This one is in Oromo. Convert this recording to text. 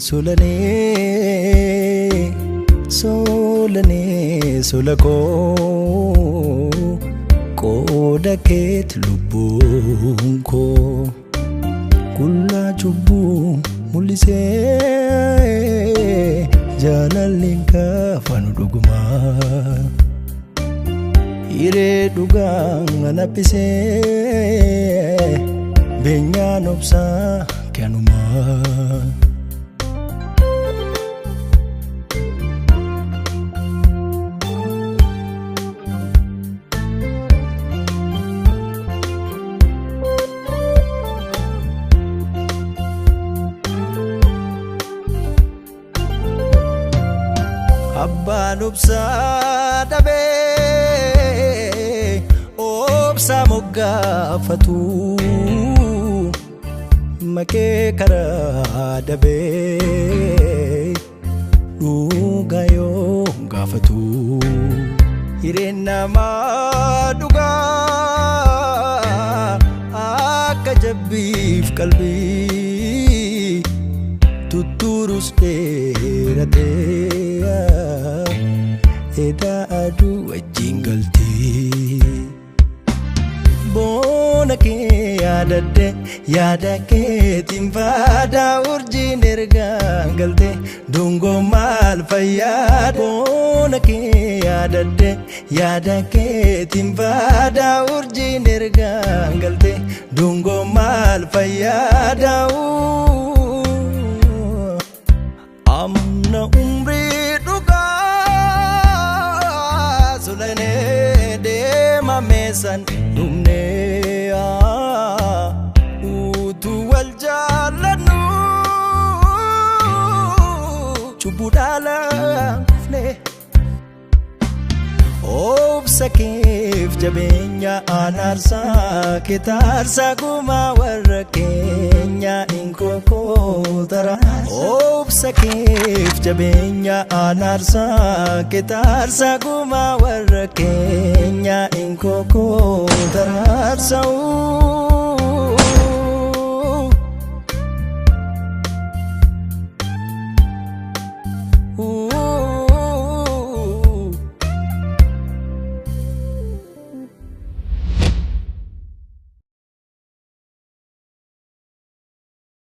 Solanee solanee sola koo qooda keet lubbuun koo qullaa cubbuu mul'isee jaalalli kaafanu dhugumaa hiree dhugaa anaffisee beenyaan obsaa kanumaa. Abbaan obsaa dhabee obsaa moggaafatu maqee karaa dabee dhugaa yoo gaafatu hireen namaa dhugaa akka jabbiif qalbii tutturus dheeratee edaa aduu wajjin galtee. Boona kee yaadadhe yaada keetiin faadaa urjiin ergaa galte dungoo maal fayyaada. Boona kee yaadadhe yaada keetiin faadaa urjiin ergaa galte dungoo maal fayyaada. Amna umrii dhugaa solanee deema meesaan dhumnee utuu wal jaallannu cubbuu dhaalaan kufne. Obsa keef jabeenya anaarsaa kitaarsaa gumaa warra keenya inkokootara. Obsa keef jabeenya anaarsaa kitaarsaa gumaa warra keenya inkokootara.